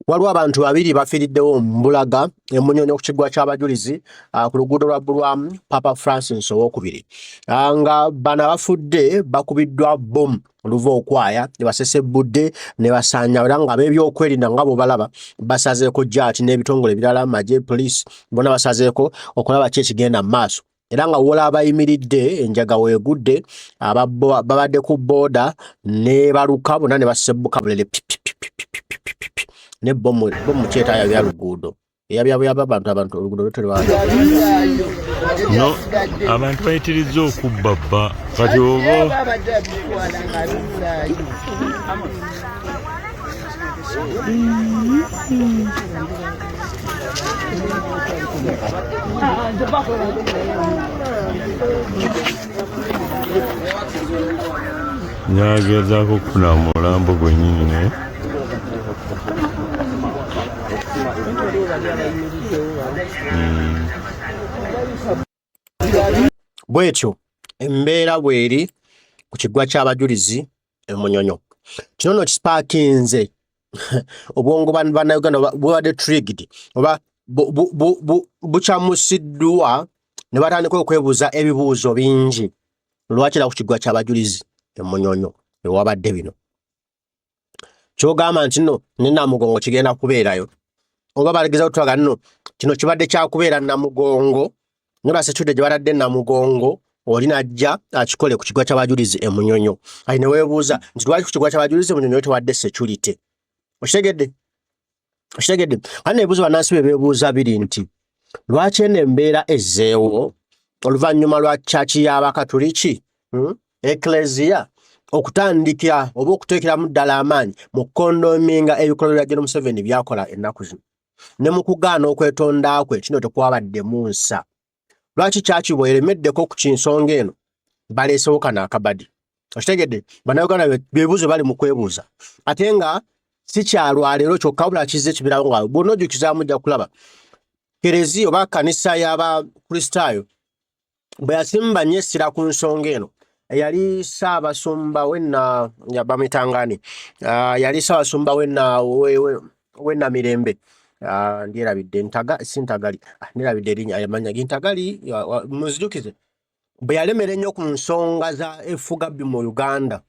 Waliwo abantu babiri bafiiriddewo mu mbulaga e Munyonyo ku kiggwa ky'abajulizi ku luguudo lwa Bbulwamu Papa Francis owookubiri nga bano abafudde bakubiddwa bbomu oluva okwaya ne basesebbudde ne basaanyawo era nga ab'ebyokwerinda nga bw'obalaba basazeeko jaati n'ebitongole ebirala amagye poliisi bonna basazeeko okulaba ki ekigenda mu maaso era nga wola abayimiridde enjaga weegudde babadde ku booda ne baluka bonna ne basebbuka bulere pipipipipipipipi ne bomu bomu kyetayabya luguudo eyabyabyaba abantu abantu oluguudo luterwa no abantu bayitirizza okubba bba kati oba Nyagezaako okufuna omulambo gwennyini naye Bwetyo embeera bweri ku kiggwa ky'abajulizi e Munyonyo. Kino nno kisipaakinze obwongo bwa bannayuganda bubadde triggered oba bukyamusiddwa ne batandika okwebuuza ebibuuzo bingi lwaki era ku kiggwa ky'abajulizi e Munyonyo ewabadde bino. Ky'ogamba nti nno ne Namugongo kigenda kubeerayo oba balegeza kutulaga nno kino kibadde kyakubeera Namugongo ne basecurity gye batadde Namugongo oli najja akikole ku kiggwa ky'abajulizi e Munyonyo kati ne weebuuza nti lwaki ku kiggwa ky'abajulizi e Munyonyo tewadde security. Okitegedde? Okitegedde? Kandi ebibuuzo bannansi bye beebuuza biri nti lwaki eno embeera ezzeewo oluvannyuma lwa kyaki y'Abakatuliki Eklezia okutandika oba okuteekeramu ddala amaanyi mu kukondominga ebikolwa bya Gen Museveni by'akola ennaku zino ne mu kugaana okwetonda kwe kino tekwabaddemu nsa. Lwaki kyaki bw'eremeddeko ku kinsonga eno baleesewo kano akabadi? Okitegedde? Bannayuganda beebuuzo bali mu kwebuuza ate nga si kya lwaleero kyokka wabula kizze kibirawo nga bw'onna ojjukizaamu ojja kulaba kereziya oba kkanisa y'Abakristaayo bwe yasimba nnyo essira ku nsonga eno eyali ssaabasumba wenna bamuyitangani yali ssaabasumba wenna wenamirembe ndyerabidde ntaga si ntagali ah, ndyerabidde erinnya amanya ge ntagali muzijukize bwe yalemera ennyo ku nsonga za effugabbi mu Uganda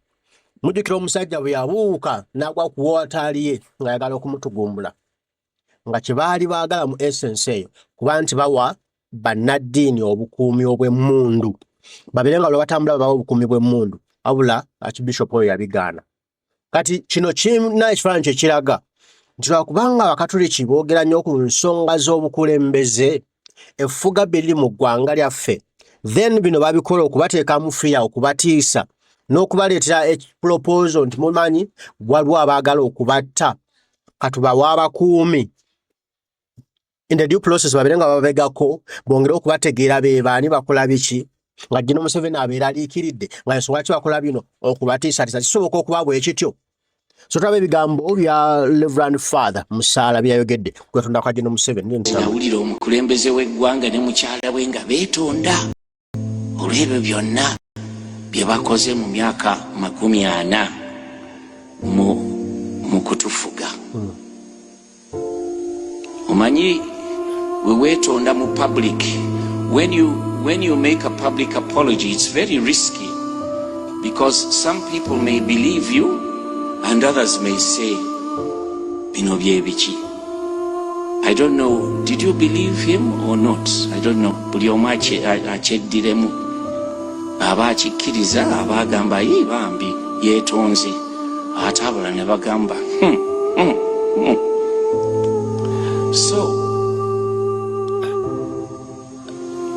mujjukira omusajja bwe yabuuka n'agwa ku wootaali ye ng'ayagala okumutugumbula nga kye baali baagala mu essence eyo kuba nti bawa bannaddiini obukuumi obw'emmundu babeere nga lwe batambula babawa obukuumi bw'emmundu wabula akibishopu oyo yabigaana. Kati kino kirina ekifaananyi kye kiraga nti lwakubanga Abakatuliki boogera nnyo ku nsonga z'obukulembeze effugabbi eriri mu ggwanga lyaffe then bino babikola okubateekamu fiya okubatiisa n'okubaleetera proposal nti mumanyi waliwo abaagala okubatta katubawe abakuumi in the due process babeere nga bababegako bongere okubategeera be baani bakola biki nga General Museveni abeera aliikiridde nga ensonga ki bakola bino okubatiisatiisa kisoboka okuba bwe kityo. So tulaba ebigambo bya Reverend Father Musaala byeyayogedde ku kwetonda kwa General Museveni. Nawulira omukulembeze w'eggwanga ne mukyala we nga beetonda olw'ebyo byonna bye bakoze mu myaka 40 mu kutufuga. Omanyi we weetonda mu public, when you make a public apology, it's very risky because some people may believe you and others may say bino bye biki. I don't know, did you believe him or not? I don't know. Buli omu akyeddiremu aba akikkiriza aba agamba ye bambi yeetonze ate abalala ne bagamba So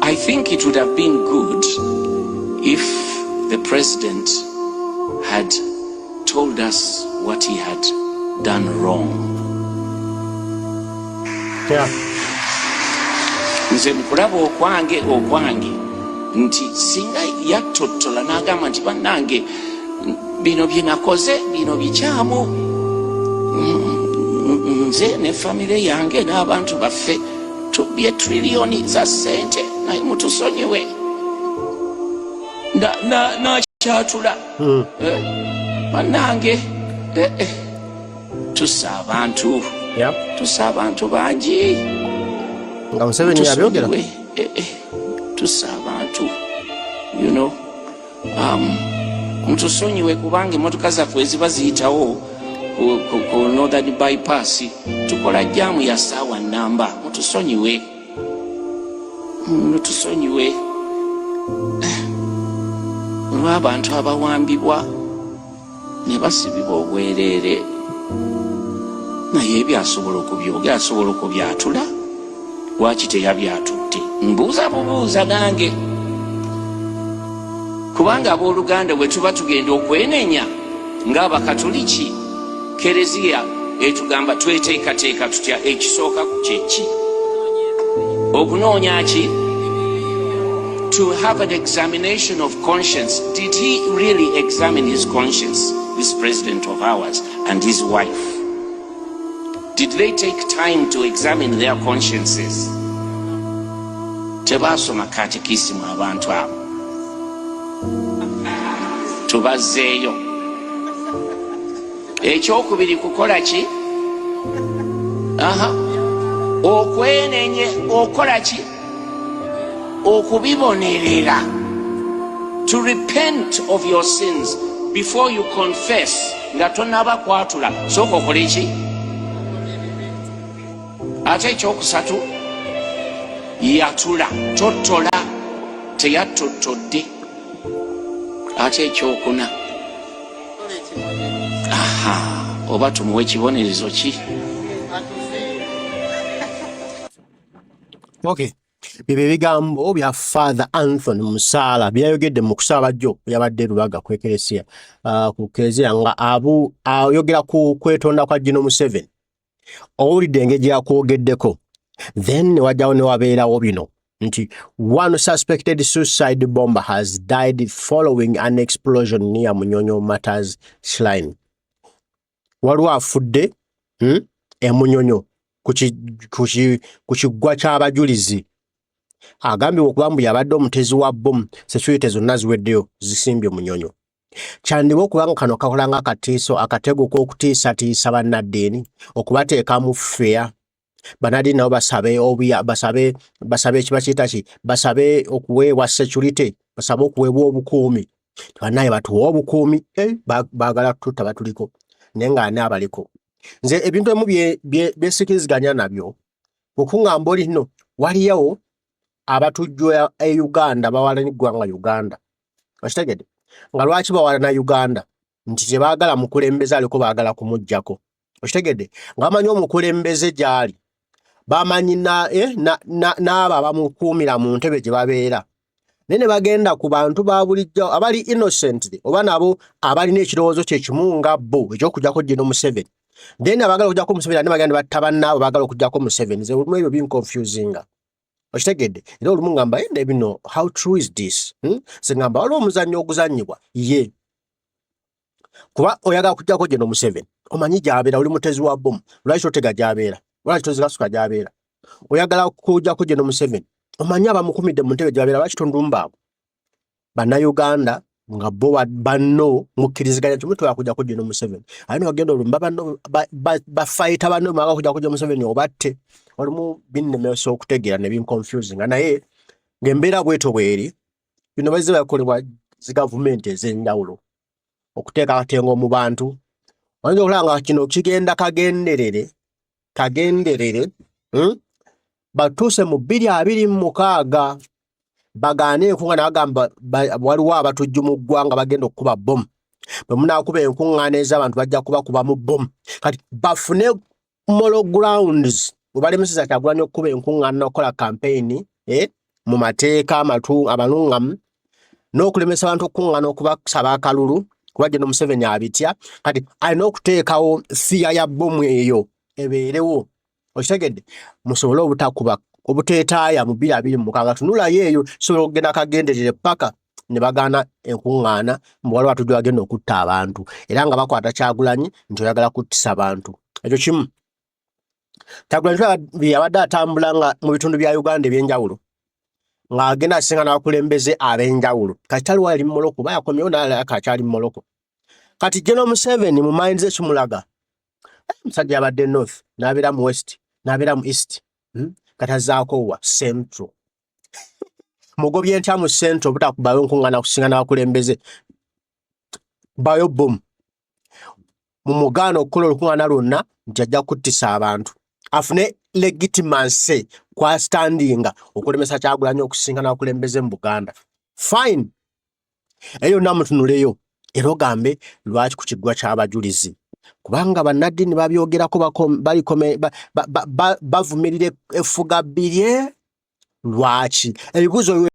I think it would have been good if the president had told us what he had done wrong. Nze mukulaba okwange nti singa yattottola n'agamba nti bannange bino bye nakoze bino bikyamu, nze ne famire yange n'abantu baffe tubbye triliyoni za ssente naye mutusonyiwe nakyatula bannange tussa abantu. Yeah. Tusa abantu bangi. Nga Museveni yabyogera. Eh, eh. Tusa abantu. Mutusonyiwe kubanga emmotoka zaffe eziba ziyitawo ku Northern Bypass tukola jaamu ya ssaawa nnamba. Mutusonyiwe, mutusonyiwe olw'abantu abawambibwa ne basibibwa obwereere, naye ebyo asobola okubyogera, asobola okubyatula. Lwaki teyabyatudde? Mbuuza bubuuza nange, kubanga abooluganda bwe tuba tugenda okwenenya ng'Abakatuliki, Kereziya etugamba tweteekateeka tutya? Ekisooka ku kyeki? Okunoonya ki? To have an examination of conscience. Did he really examine his conscience, this president of ours and his wife? Did they take time to examine their consciences? Tebaasoma katekisimu abantu abo. Tubazzeeyo. Ekyokubiri kukola ki? Aha, okwenenye. Okola ki? Okubibonerera, to repent of your sins before you confess. Nga tonaba kwatula, sooka okole ki? Ate ekyokusatu, yatula, tottola. Teyattotodde. Ate ekyokuna, aha, oba tumuwe ekibonerezo ki? Okay. Bye bigambo bya Father Anthony Musaala byayogedde mu kusaba jjo yabadde Lubaga ku Ekeresia, ku Kereziya, nga abu ayogera ku kwetonda kwa General Museveni. Owulidde engeri gyakwogeddeko, then ne wajjawo ne wabeerawo bino nti one suspected suicide bomber has died following an explosion near Munyonyo Martyrs Shrine. Waliwo afudde, Emunyonyo ku kiggwa ky'abajulizi, agambibwa okuba mbu yabadde omutezi wa bbomu. Security zonna ziweddeyo, zisimbye Munyonyo. Kyandiba okuba nga kano kakola nga akatiiso, akatego k'okutiisatiisa bannaddiini, okubateekamu fear. Bannaddiini nabo basabe obuya, basabe ekiba kiyita ki, basabe okuweebwa security, basabe okuweebwa obukuumi. Bannaye batuwe obukuumi, eh, baagala tutta, batuliko. Naye nga ani abaliko? Nze ebintu ebimu byesikiriziganya nabyo okuŋŋamba oli nno waliyo abatujju e Uganda bawalana eggwanga Uganda. Okitegedde? Nga lwaki bawalana Uganda? Nti tebaagala mukulembeze aliko, baagala kumuggyako. Okitegedde? Nga bamanyi omukulembeze gy'ali, bamanyi n'abo abamukuumira mu ntebe gye babeera, naye ne bagenda ku bantu ba bulijjo abali innocent oba nabo abalina ekirowoozo kye kimu nga bo eky'okuggyako General Museveni. Then abaagala okuggyako Museveni ate bagenda ne batta bannaabwe baagala okuggyako Museveni. Nze olumu ebyo binconfusinga. Okitegedde? Era olumu ngamba ende bino, how true is this? Nze ngamba waliwo omuzannyo oguzannyibwa ye kuba oyagala kuggyako General Museveni, omanyi gy'abeera, oli mutezi wa bbomu, lwaki totega gy'abeera? Lwaki tozikasuka gy'abeera? Oyagala kuggyako General Museveni, omanyi abamukumidde mu ntebe gy'abeera, lwaki tondumba abo? Bannayuganda nga bo banno mukkiriziganya kimu, twagala kuggyako General Museveni, ate ne bagenda olumba banno, bafayita banno mwagala kuggyako General Museveni obatte. Olumu binnemesa okutegeera ne binconfusinga, naye ng'embeera bwetyo bw'eri. Bino bazze bakolebwa zi gavumenti ez'enjawulo okuteeka akatengo mu bantu. Oyinza okulaba nga kino kigenda kagenderere kagenderere, Batuuse mu 2026 bagaane enkuŋŋaana, bagamba waliwo abatujju mu ggwanga bagenda okukuba bbomu, bwe munaakuba enkuŋŋaana ez'abantu bajja kubakubamu bbomu. Kati bafune moral grounds bwe balemeseza Kyagulanyi okukuba enkuŋŋaana n'okukola campaign mu mateeka amaluŋŋamu, n'okulemesa abantu okukuŋŋaana okubasaba akalulu, kuba General Museveni abitya. Kati alina okuteekawo fear ya bbomu eyo ebeerewo. Okitegedde? Musobole obutakuba, obuteetaaya mu 2026. Tunulayo eyo kisobola okugenda kagenderere paka ne bagaana enkuŋŋaana mbu waliwo atujju agenda okutta abantu, era nga bakwata Kyagulanyi nti oyagala kuttisa bantu. Ekyo kimu. Kyagulanyi bye yabadde atambula nga mu bitundu bya Uganda ebyenjawulo, ng'agenda asinga n'abakulembeze ab'enjawulo. Kati taliwo, ali mu Morocco, bayakomyewo naye akakyali mu Morocco. Kati General Museveni mu mind ze kimulaga. Omusajja yabadde north, n'abeera mu west, n'abeera mu east, Kati azzaako wa central. Mugobye ntya mu central obutakubayo nkuŋŋaana kusinga n'abakulembeze bayo bomu mumugaana okukola olukuŋŋaana lwonna nti ajja kuttisa abantu, afune legitimacy kwa standinga okulemesa Kyagulanyi okusinga n'abakulembeze mu Buganda. Fine, eyo yonna mutunuleyo era ogambe lwaki ku kiggwa ky'abajulizi, kubanga bannaddiini babyogerako, bavumirira effuga bbirye. Lwaki ebibuuzo?